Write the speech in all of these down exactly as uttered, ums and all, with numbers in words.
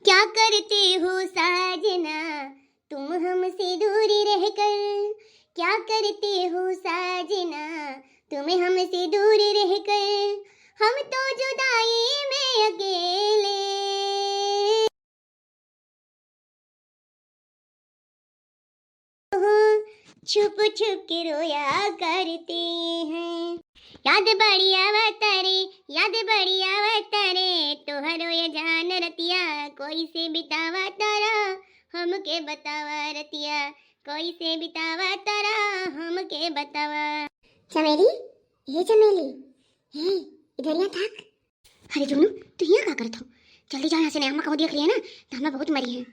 क्या करते हो साजना तुम हमसे दूर रहकर, क्या करते हो साजना तुम हमसे दूर रहकर, हम तो जुदाई में अकेले। छुप छुप के रोया करते हैं। याद बड़ी आवत रे, याद बड़ी आवत रे, तोहरो ये जान रतिया, कोई से बितावा तारा, हमके बतावा रतिया, कोई से बितावा तारा, हमके बतावा। चमेली, हे चमेली, हे, इधर यहाँ ताक। अरे जुगनू, तू यहाँ का करत हो? जल्दी जाओ यहाँ से, नहीं अम्मा कहूँ देख लिया ना, तो हमें बहुत मरी है।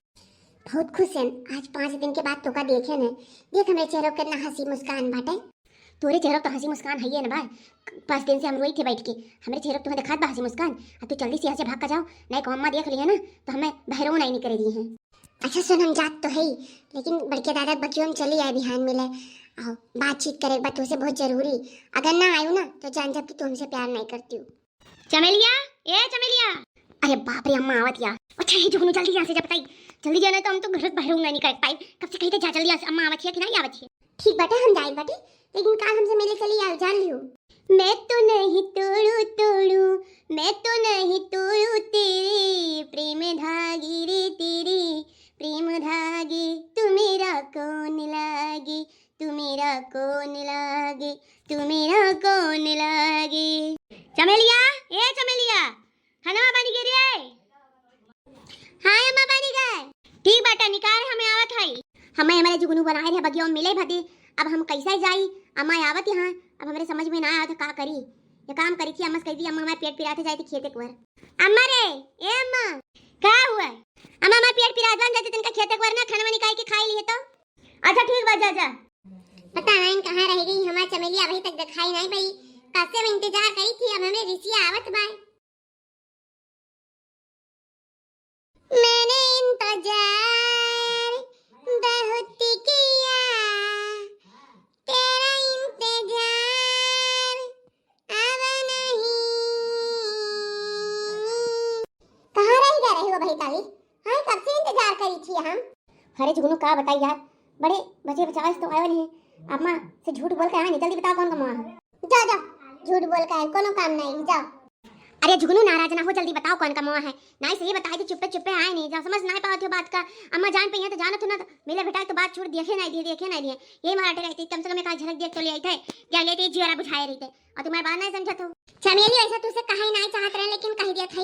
बहुत खुश है, आज पाँच दिन के बाद तोका देखे न। देख हमरे चेहरों कितना हंसी मुस्कान बाटे। तोरे चेहरों तो हंसी मुस्कान है ये ना बा, पाँच दिन से हम रोई थे बैठ के, हमरे चेहरों तुम्हें दिखात बा हंसी मुस्कान। अब तू जल्दी से यहाँ से भाग का जाओ, नहीं कहूँ अम्मा देख लिया ना, तो हमें बहरों नहीं निकले दी हैं। अच्छा सुन, हम जात तो है, लेकिन बड़के दादा बकियो हम चली आए बिहान मिले, आओ बातचीत करे एक बार तुमसे बहुत जरूरी। अगर ना आयु ना तो जान जाब कि तुमसे प्यार नहीं करती हूँ। चमेलिया, ए चमेलिया। अरे बाप रे, अम्मा आवत या। अच्छा हे जुगनू, जल्दी यहाँ से जा, बताई, जल्दी जाना, तो हम तो घर से बाहर ना निकल पाई। कब से कही थे जा जल्दी यहाँ से, अम्मा आवत है कि नहीं आवत है। ठीक बाटे, हम जाए बाटे, लेकिन काल हमसे मिले चली आओ, जान लियो। मैं तो नहीं तोड़ू तोड़ू, मैं तो नहीं तोड़ू तेरे प्रेम धागे रे, तेरे प्रेम धागे, तू मेरा कौन लागे, तू मेरा कौन लागे, तू मेरा कौन लागे। चमेलिया, ए चमेलिया, खाना बनी गे रे? हाँ अम्मा, बनी गए। ठीक बाटे, निकार, हमें आवत है। हमें हमारे जुगनू बनाए रहे बगिया में मिले भदे, अब हम कैसे जाई? अम्मा आवत यहाँ, अब हमरे समझ में ना आवत का करी। ये काम करी थी अम्मा से कही थी, अम्मा हमारे पेट पिराते जाए थी खेते कुवर। अम्मा रे, ए अम्मा। का हुआ? अम्मा हमारे पेट पिरात बा, जाते तनका खेते कुवर ना खाना वानी काहे के खाई लिए तो। अच्छा ठीक बा, जा जा। पता नहीं कहाँ रह गई हमार चमेली, अभी तक दिखाई नहीं पई। कब से हम इंतजार करी थी, अब हमें रिसिया आवत बा। मैंने इंतजार बहुत किया, तेरा इंतजार अब नहीं। कहाँ रह गए रही हो भाई ताली? हाँ, कब से इंतजार करी थी हम। अरे जुगनू का बताई यार, बड़े बचे बचावे से तो आयो नहीं। अम्मा से झूठ बोल के आए नहीं, जल्दी बताओ कौन का मुआ है। जा जा, झूठ बोल के आए, कोनो काम नहीं, जा। अरे जुगनू नाराज ना हो, जल्दी बताओ कौन का मुआ है। नहीं सही बताई थी, चुप्पे चुप्पे आए नहीं, जा समझ नहीं पावत हो बात का। अम्मा जान पे तो जानत हो ना, तो मिले बेटा तो बात छोड़, देखे नहीं दिए, देखे नहीं दिए। ये मारे रहती, कम से कम एक आध झलक देख तो ले आई थे, क्या लेते जियरा बुझाए रहते। और तुम्हारे बात नहीं समझत हो। चमेली वैसे तुझसे कहे नहीं चाहत रहे, लेकिन कह दिया था,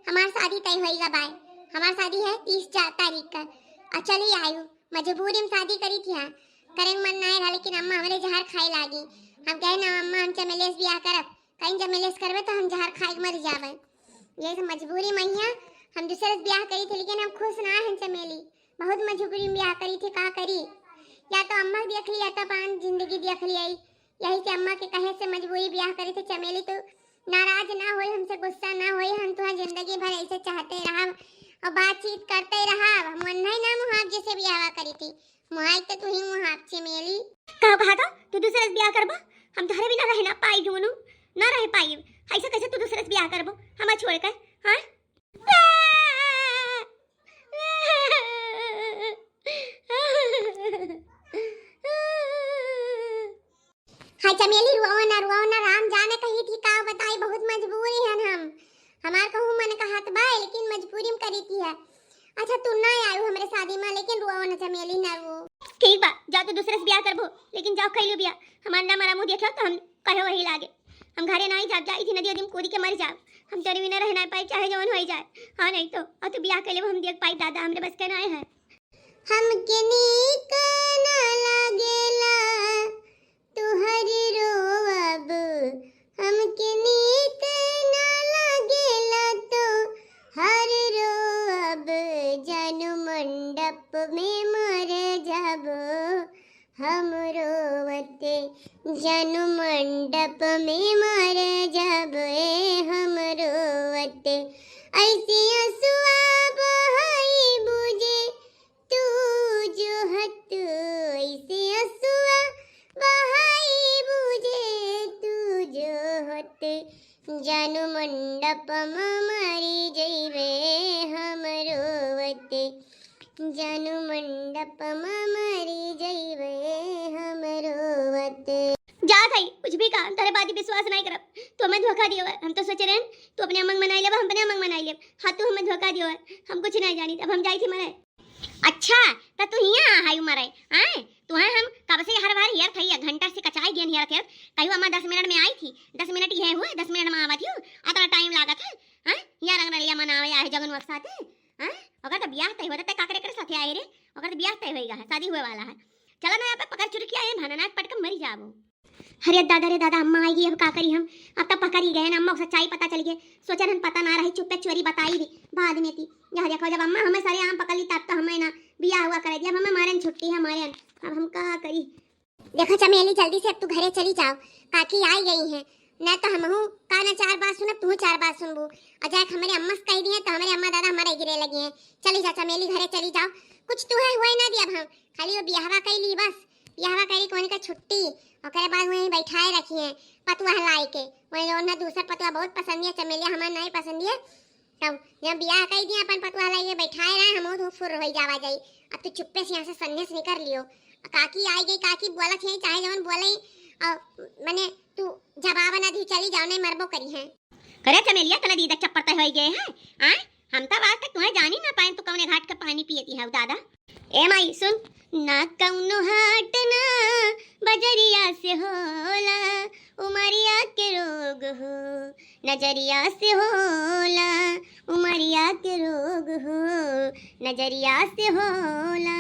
हमार शादी तय होई गा बाय, हमार शादी है तीस चा-, तारीख का। और चली आयु, मजबूरी में शादी करी थी, हाँ, करे के मन नहीं रहा, लेकिन अम्मा हमरे जहर खाए लागी। हम कहे ना अम्मा हम चमेली से ब्याह करब, कहीं चमेली से करबे तो हम जहर खाए के मर जाबे। ये सब मजबूरी में ही है, हम दूसरे से ब्याह करी थी, लेकिन हम खुश ना हैं चमेली, बहुत मजबूरी में ब्याह करी थी, का करी? या तो अम्मा के देख ली, या तो अपन जिंदगी देख ली। यही से अम्मा के कहे से मजबूरी ब्याह करे थे। चमेली तू नाराज ना होई, हमसे गुस्सा ना होई, हम तुम्हारी जिंदगी भर ऐसे चाहते रहब और बातचीत करते रहब। हम वन्ना ही ना मुहाब जैसे ब्याह करी थी, मुहाई तो तू ही मुहाब चमेली। कहो कहा था तू दूसरे से ब्याह करबा? हम तोहरे बिना रह ना पाई जुगनू, ना रह पाई। ऐसे कैसे तू दूसरे से ब्याह करबो हमार छोड़ के? हाँ? हाय चमेली, रुआओ ना, रुआओ ना, राम जाने कही थी का बताई, बहुत मजबूरी है हम। हमार कहूँ मन कहत बा, लेकिन मजबूरी में करी थी है। अच्छा, तू ना आयु हमरे शादी में, लेकिन रुआओ ना चमेली, ना रुओ। ठीक बा, जाओ तो दूसरे से ब्याह करबो, लेकिन जाओ कैलू ब्याह, हमार ना मरा मुँह देखो तो हम कहे वही लागे। हम घरे नाई जाब, जाई थी नदी उदी में कूदी के मर जाब। हम तोरे बिना रह नाई पाई, चाहे जवन होई जाए। हाँ, नहीं तो, और तू बियाह कर लेबो, हम देख पाई दादा, हमरे बस के नाई है। हमके नीक ना लागेला तुहर रोअब, हमके नीक ना लागेला तुहर रोअब, जानू मंडप में मर जाबो हम रोवत, जनु मंडप में मर जाबे हम रोवत। ऐसे असुआ बहाई बुझे तू जोहत, ऐसे असुआ बहाई बुझे तू जोहत, जनु मंडप में मरी जइबे हम रोवत। जानू मंडप मा मरी जइबे हम रोवत। जा थाई, कुछ भी कहा, तोरे बात विश्वास नहीं करब। तू हमें धोखा दियो है, हम तो सोचे रहन तू अपने अम्मा के मनाई लेबा, हम अपने अम्मा के मनाई लेब। हाँ, तू हमें धोखा दियो है, हम कुछ नहीं जानी, अब हम जाई थी मरे। अच्छा, त तू हियाँ आ हाई मरे, आए? तू है हम कब से हर बार हियर थई, घंटा से कचाई गेन हियर थे, कहियो अम्मा दस मिनट में आई थी, दस मिनट ये हुए, दस मिनट में आवत ही, अतना टाइम लागत है, हैं? हियाँ रंग रलिया मनावे आए जगन वक्सा थे, हैं? ओकर त बियाह तय होता, ते काकरे करे साथे आए रे, ओकर त बियाह तय होइगा है, शादी हुए वाला है। चला ना, यहाँ पे पकड़ चुरकिया है, भनना पटक मरी जाबो। अरे दादा रे दादा, अम्मा आइगी, अब का करी हम? अब तो पकड़ ही गए ना, अम्मा को सच्चाई पता चल गई। सोचे रहन पता ना रही, चुप्पे चोरी बताई दी बाद में ती। यह देखो, जब अम्मा हमें सरेआम पकड़ ली तब तो हमें ना बियाह हुआ करे दी, अब हमें मारन छुट्टी है, मारन। अब हम का करी? देखो चमेली, जल्दी से अब तू घरे चली जाओ, काकी आई गई हैं, ना तो हमहू का ना चार बात सुनब, तू चार बात सुनबू। और जाके हमारे अम्मा से कह दी है तो हमारे अम्मा दादा हमारे गिरे लगी हैं। चली जा चमेली, घरे चली जाओ, कुछ तू है हुए ना दी अब हम, खाली वो बियाहवा कई ली बस, बियाहवा करी कोनी का छुट्टी, ओकरे बाद वहीं बैठाए रखी है पतुआ लाई के, वहीं जो ना दूसर पतुआ बहुत पसंद है, चमेलिया हमार नहीं पसंद है। तब जब बियाह कई दिया अपन पतुआ लाई के बैठाए रहे, हम तो फुर हो जावा जाई। अब तू चुप्पे से यहाँ से संन्यास निकर लियो। काकी आई गई, काकी बोलत है चाहे जवन बोले, और मने तू जवाब ना दी, चली जाओ, नहीं मरबो करी है। करे चमेलिया, तने दीदा चप्पर तय होई गए हैं, आय? हम तब आज तक तुम्हें जानी ना पाए, तू कौने घाट का पानी पियती है दादा। ए माई सुन, ना कौनो हाट ना बजरिया से होला, उमरिया के रोग हो, नजरिया से होला, उमरिया के रोग हो, नजरिया से होला।